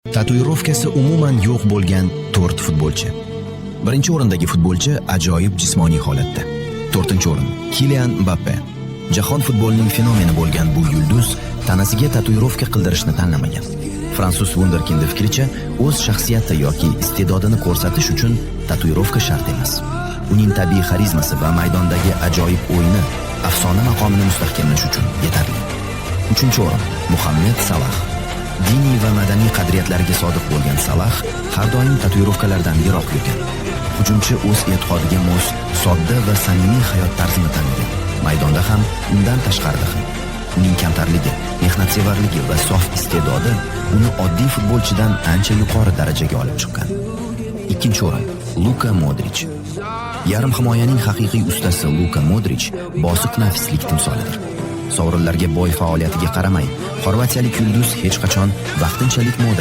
Tatuirovkasi umuman yo'q bo'lgan 4 futbolchi. Birinchi o'rindagi futbolchi ajoyib jismoniy holatda. To'rtinchi o'rin: Kilian Mbappe. Jahon futbolining fenomeni bo'lgan bu yulduz tanasiga tatuirovka qildirishni tanlamagan. Fransuz vunderkindi fikricha, o'z shaxsiyati yoki iste'dodini ko'rsatish uchun tatuirovka shart emas. Uning tabiiy xarizmasi va maydondagi ajoyib o'yini afsona maqomini mustahkamlash uchun yetarli. Uchinchi o'rin: Muhammad Salah. Diniy va madaniy qadriyatlarga sodiq bo'lgan Salah har doim tatuirovkalardan yiroq yurgan. Hujumchi o'z e'tiqodiga mos sodda va samimiy hayot tarzini tanlagan. Maydonda ham, undan tashqarida ham. Uning kamtarligi, mehnatsevarligi va sof iste'dodi uni oddiy futbolchidan ancha yuqori darajaga olib chiqqan. Ikkinchi o'rin: Luka Modrich. Yarim himoyaning haqiqiy ustasi Luka Modrich bosiq nafislik timsolidir. Sovrinlarga boy faoliyatiga qaramay, xorvatiyalik yulduz hech qachon vaqtinchalik moda